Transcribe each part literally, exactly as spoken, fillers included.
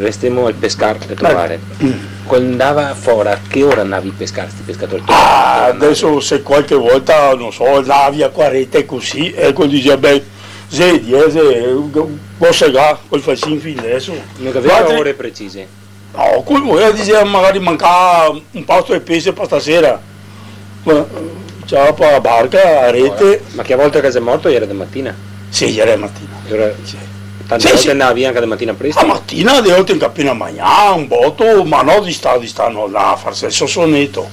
Restemo al pescar, che te pare. Mm. Quando ndava fora, a che ora ndavi a pescar sti pescatori? Ah, adeso se qualche volta, no so, ndava via co a rete cusì, eco, dixea, beh, xe diese, eh, go segà, col falsin fin adeso. No gaveva ore precise? No, come, eh, dixea, magari manca un pasto de pese par stasera. Ma, ciapa a barca, a rete. Ma che a volte che xe morto iera de matina? Sì, iera de matina. E ora, sì, tante volte ndava via anca de matina presto? A matina, de volte anca apena magnà, un boto, ma no de stà, de stà, no, ndava a farse el so soneto.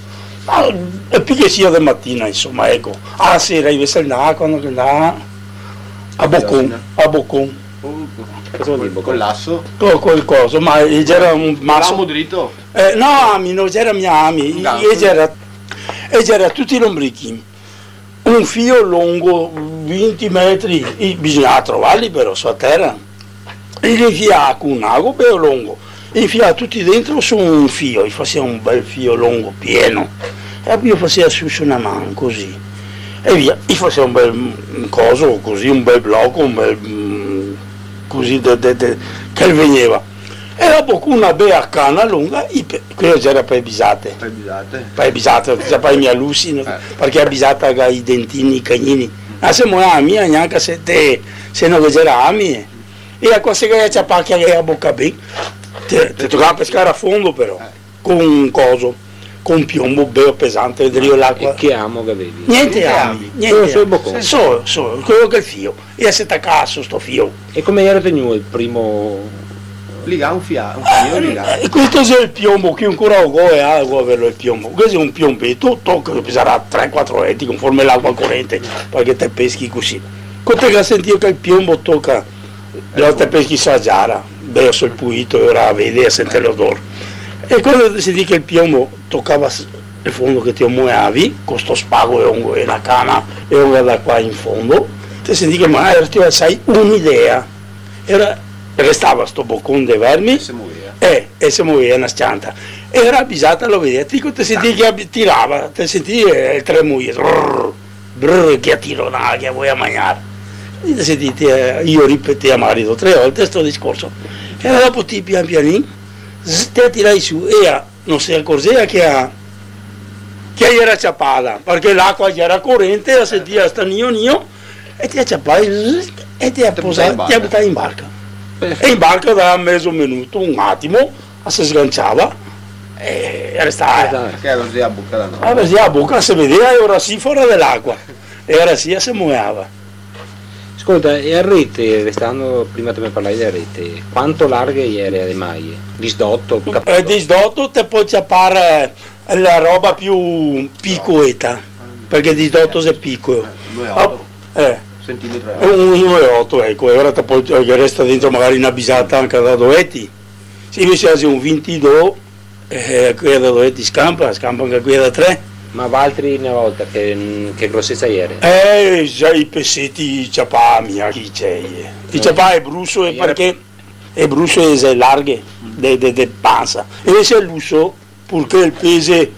Ma, e pì che sia de matina, insoma, eco. A sera invese ndava, quando che ndava, a bocon, a bocon. Cosa vol dir bocon? Col laso? Co, col coso, ma, eh, gera un maso. L'amo drito? Eh, no, ami, no gera mia ami, gera, e gera tuti lombrichi. Un fio longo vinti metri, i, bisognava trovarli però, su a tera. E li infiava co un ago beo longo, i infiava tuti dentro su un fio, i fasea un bel fio longo, pieno. E po i fasea su, su na man, cusì. E via, i fasea un bel, mm, coso, cusì, un bel bloco, un bel, mm, cusì, de, de, de, che vegneva. E dopo co na bea cana longa, i pe-, queo gera pa e bisate. Pa e bisate. Pa e bisate, no te ciapavi mia lusi, no? Eh. Parché a bisata ga i dentini, i cagnini. Ma se moea mia, gnanca se te, se no ghe gera ami. E a cosa che gavea ciapà, che gavea bocà ben, te, te tocava pescar a fondo però. Eh. Co un coso, co un piombo beo pesante drio l'acua. E che amo che gavevi? Gnente ami, gnente ami. Solo, solo bocon. Solo, solo, queo che el fio. E se tacava su sto fio. E come iera tegnù el primo? Ligà un fia-, un fio ligà. Eh, questo xe el piombo, che ancora go, eh, go averlo el piombo. Questo xe un piombeto, toca, che pesarà tre, quatro eti, conforme l'acua corente, parché te peschi cusì. Co te ga sentìo che el piombo toca, alora te peschi sa giara, beo, sul puito, e ora vedi e senti l'odor. E quando te sentì che el piombo tocava s-, el fondo che te moeavi, co sto spago e ongo e na cana, e onga da qua in fondo, te sentì che magari te ga, sai, un'idea. E ora restava sto bocon de vermi, e se movea. Eh, e se movea na s-cianta. E ora a bisata lo vedea, ti co te sentì che a bi-, tirava, te sentì, eh, el tremoio, brrr. Brrr, che a tironà, che a voea magnar. E sentì, eh, mi ripetea magari do tre volte sto discorso. E dopo ti pian pianin, zzz, te a tirai su, e ea no se acorzea che a, che a iera ciapada, parché l'acua iera corente, a sentìa sto nio nio, e te a ciapai, zzz, e te a posai, te a butai in barca. Te a butai in barca. Perfeto. E in barca da mezo minuto, un atimo, a se sganciava e restava. Restava. Parché a rosea a boca da no. A rosea a boca, se vedea, e ora sì, fora de l'acua. E ora sì, a se moeava. Scolta, e a rete, restando, prima te me parlavi de rete, quanto larghe iere le maie? Disdoto, cap- Eh, disdoto te pol ciapar, eh, la roba più picoeta, parché disdoto xe picoło. Eh, un e oto. Eh. Centimetro e oto. Un, un e oto, eco, e ora te pol, eh, che resta dentro magari na bisata anca da do eti. Se invese xe un vintidó, eh, quea da do eti scampa, scampa anca quea da tre. Ma valtri na volta che, che grosesa iere? Eh, za i peseti i ciapava mia, chi i cei. I ciapava e brusołe, parché e brusołe xe larghe, de, de, de pansa. E invese el luso, purché el pese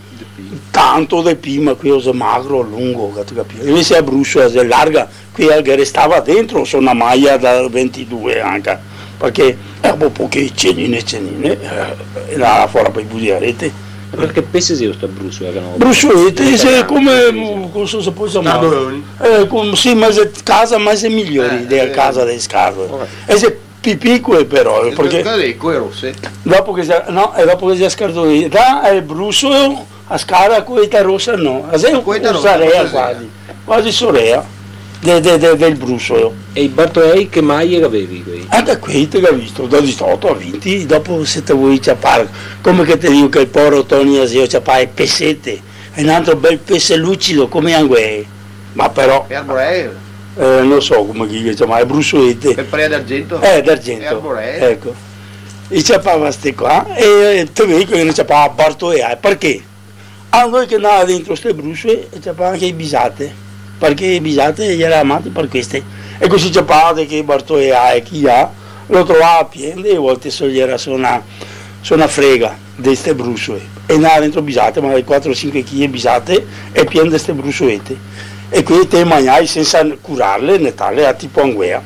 tanto de pì, ma queo xe magro, longo, gatu capìo? Invese a brusoła xe larga, quea che restava dentro, so na maia da ventidó anca, parché, eh, po, po che cenine, cenine, eh, e ndava fora par i busi a rete. Ma che pese xe sta brusoła, che no? Brusołete, xe come, mm, cosa se pol ciamar? Scardoloni. Eh, com-, sì, ma xe casa, ma xe migliori dea casa dei scardoli. E xe pì picołe però, eh, parché... Quele co e rose. Dopo che xe, no, e dopo che xe scardolì, là xe brusoło, a scarda, queta rosa no, a xe... Queta rosa, sorea quasi. Quasi sorea de, de, de, del brusoło. E i bartołei che maie che gavevi quei? Anca quei te ga visto, da disdoto a vinti, dopo se te voi ciapar, come che te digo che el poro Toni a xe ciapà e pesete, e un altro bel pese lucido come anguè. Ma però... E arboree? Eh, no so come che i ciama, e brusołete. Quel parea d'argento? Eh, d'argento. E arboree? Eco. I ciapava ste qua, e te vedi che i ne ciapava bartołea, parché? A noi che ndava dentro ste brusołe, e ciapava anca i bisate, parché i bisate i iera amati par queste. E cusì ciapava de che bartołea e chi là, lo trovava pien, e a volte so iera so na, so na frega de ste brusołe, e ndava dentro bisate, magari quatro, sinque chili de bisate, e pien de ste brusołete. E quee te magnavi sensa curarle, né tarle, a tipo anguea.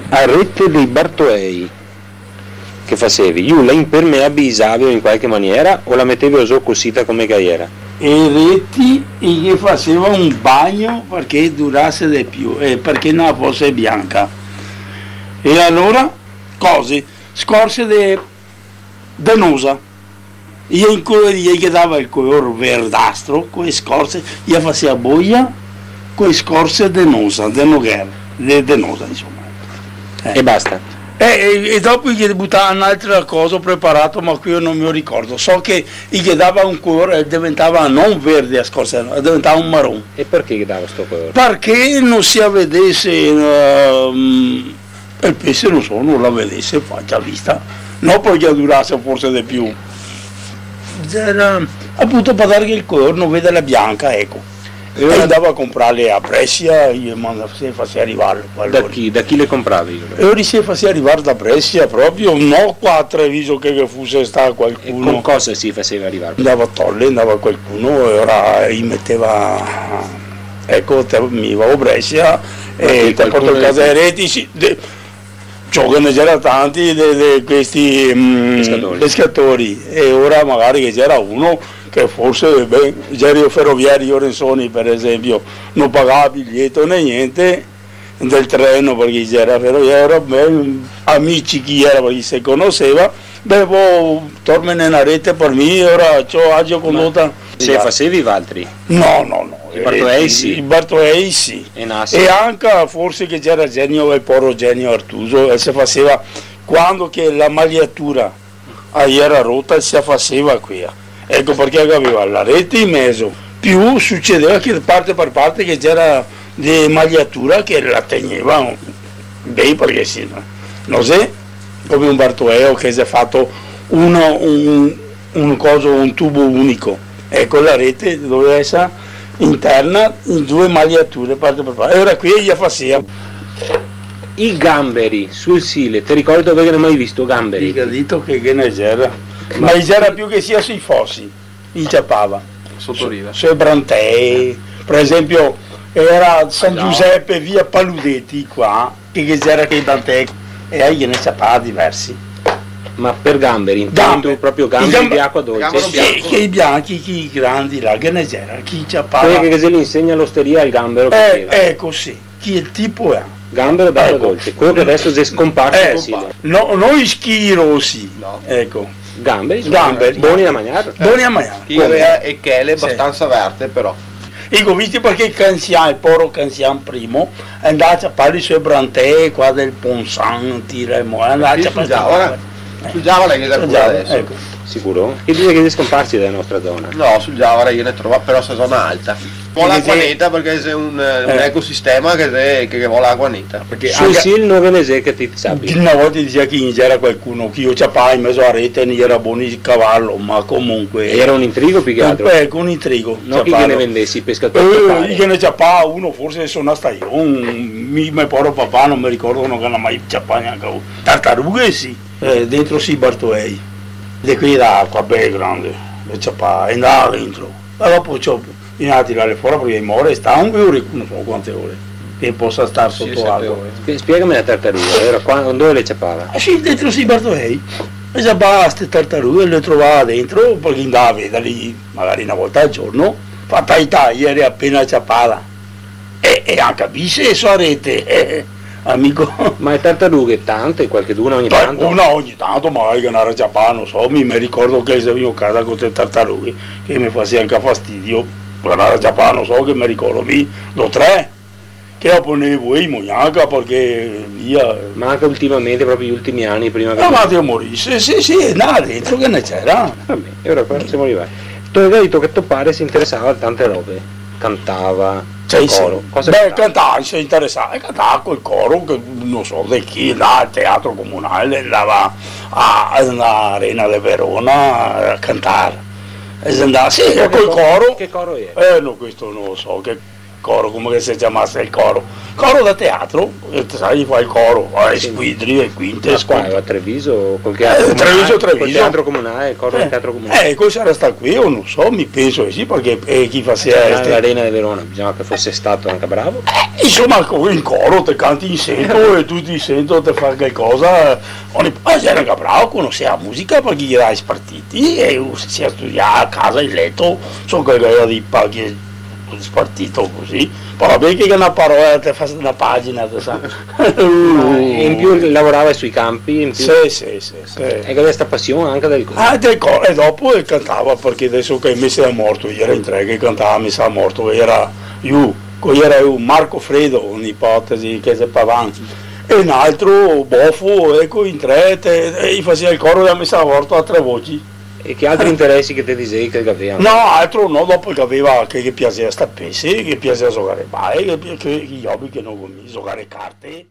A rete dei bartołei. Che fasevi? Lu la impermeabilizavi in qualche maniera o la metevi zo cusita come che la iera? E reti i ghe faseva un bagno parché durase de più, e parché no la fose bianca. E alora, cose, scorse de, de nosa. I ghe inco-, i ghe dava el color verdastro, co e scorse, i la fasea boia, co e scorse de nosa, de noghera, de, de nosa, insoma. Eh. E basta. Eh, e, e dopo i ghe butava n'altra cosa preparata, ma queo no me lo ricordo. So che i ghe dava un color, e deventava no verde la scorsa, deventava un maron. E parché ghe dava sto color? Parché no se la vedese, ehm, el pese, no so, no la vedese facia vista. No parché la durase forse de più. Gera apunto par darghe el color, no vederla bianca, eco. E ora andava a comprarle a Brescia, i me le fasea rivar qua. Da chi, da chi le compravi? E ora i se fasea rivar da Brescia proprio, no qua a Treviso che, che fuse stà qualcuno. E con cosa se faseva rivar? Andava a Tolle, andava qualcuno e ora i meteva, eco, te, mi vao a Brescia e te porto a casa e reti, sì, de, ciò che ne gera tanti de, de questi, mm, pescatori. Pescatori. E ora magari che gera uno che forse, beh, gera i ferovieri lorenzoni, par esempio, no pagava biglieto né gnente del treno, parché gera ferovieri, beh, amici che gera, parché se conoseva, beh, po tormene na rete par mi, ora ciò, agio condota. Ma se fasevi valtri? No, no, no. I bartoei sì. I bartoei sì. E nasi. E anca forse che gera Genio, el poro Genio Artuso, e se faseva, quando che la maliatura la gera rota, se la faseva quea. Eco parché gaveva la rete in mezo. Più sucedeva che parte par parte che gera de maliatura che la tegneva ben, parché se no, no xe come un bartoeo che xe fato uno, un, un coso, un tubo unico. Eco, la rete doveva esar interna in due maliature, parte par parte. E ora quea i la fasea. I gamberi sul Sil, te ricordi dove che ghe n'è mai visto gamberi? I ga dito che, che ghe ne gera. Ma i gera più che sia sui fosi, i ciapava. Soto riva. Su, sui brantei, par esempio, gera San Giusepe, via Paludeti qua, che, che gera quei brantei, e i ghe ne ciapava diversi. Ma par gamberi, intendo proprio gamberi de acua dolce? Gambero bianco. Sì, quei bianchi, quei grandi là, che ghe ne gera, che i ciapava. Quei che, che xe l'insegna a l'osteria, el gambero che... Eh, eco, sì. Chi el tipo xe? Gambero d'acqua dolce, queo che deso xe sconparso, eh, sì, no, no i schii rosi. No. Eco. Gamberi, insoma, gamberi, boni da magnar. Boni da magnar. Chi gaveva e chele abastansa verte, però. I go visti parché Cansian, el poro Cansian primo, el ndava a ciaparli sui brantei qua del Ponsan, tira e mo-, el ndava a ciaparli. Sì, sul Giavara. Sul Giavara che xe ancora deso. Eco. Sicuro? Che dixe che xe sconparsi dala nostra zona. No, sul Giavara i ghe ne trova, però sta zona alta. Vol l'acua neta parché xe un, un ecosistema che xe, che, che vol l'acua neta. Parché sul Sil no ghe ne xe che ti sapi. Na volta i dixeva che ghe gera qualcuno che i ciapava in mezo a rete, i gera boni de cavar, ma comunque... Gera un intrigo più che altro. Eco, un intrigo. No che ghe ne vendese i pescatori. Eh, i ghe ne ciapava uno, forse deso na stajon, mi, me poro papà, no me ricordo, no ghe n'à mai ciapà gnanca uno. Tartarughe sì. Eh, dentro sui bartoei, de quei da acua, bel grande, le ciapava, e ndava dentro. E dopo ciò, i ndava a tirarle fora parché i more, sta anca ore, no so quante ore, che posa star soto acua. Sì, sete ore. Spie-, spiegame la tartaruga, alora, qua-, dove le ciapava? Eh sì, dentro sui bartoei. Le ciapava ste tartarughe, le trovava dentro, parché i ndava a vederle magari na volta al giorno, fa tai tai, iera apena ciapada. E, e anca bise so a rete, eh, amico. Ma e tartarughe tante, qualcheduna ogni tanto? Qualcuna ogni tanto, magari che ndava a ciapar, no so, mi, me ricordo che se vegnea casa co ste tartarughe, che me fasea anca fastidio, che ndava a ciapar, no so, che me ricordo mi, do tre, che dopo ne voimo gnanca, parché via. Ma anca ultimamente, proprio i ultimi ani, prima che... Ah, ma Dio morise, sì, sì, ndava dentro che ne gera. Va ben, e alora qua semo rivai. Te ga dito che to pare se interesava a tante robe. Cantava, sì, sì, coro. Cosa cantava? Beh, cantava, se interesava, e cantava col coro, che no so de chi, là al teatro comunale, ndava a, a, a Arena de Verona a cantar. E se ndava, sì, col coro. Che coro iera? Eh, no, questo no lo so, che coro, come che se ciamase el coro? Coro da teatro, e te sa, i fa el coro, eh, sì, squidri e quinte. Ma qua, squidri. A Treviso, col teatro comunale, Treviso, col teatro comunale, el coro del teatro comunale. Eh, eh, cosa sarà sta qui? Io non so, mi penso che sì, perché, eh, chi faceva... L'arena de Verona, bisogna che fose stà anca bravo. Eh, insoma, co-, in coro te canti in sento e tuti in sento te fa qualcosa. Ogni, ah, gera anca bravo, conosea la musica, perché gera spartiti, e se studiava a casa, in leto, so che gera dei paghi spartito cusì. Però va ben che na parola te fa na pagina, te sa. Ma in più lavorava sui campi, in più. Sì, sì, sì, sì. E che gaveva sta pasion anca del coro. Ah, del coro, e dopo el cantava, perché deso che el me se ga morto, gera in tre che cantava, me se ga morto, gera lu, co gera lu, Marco Fredo, un nipote che xe Pavan, e un altro, Bofo, eco, in tre, te, e i fasea el coro dea me se ga morto a tre voci. E che altri interesi che te disevi che gaveva? No, altro no, dopo che gaveva, che, che ghe piasea sta pese, che ghe piasea zogare bae, che, che, che i obi che no, zogare carte.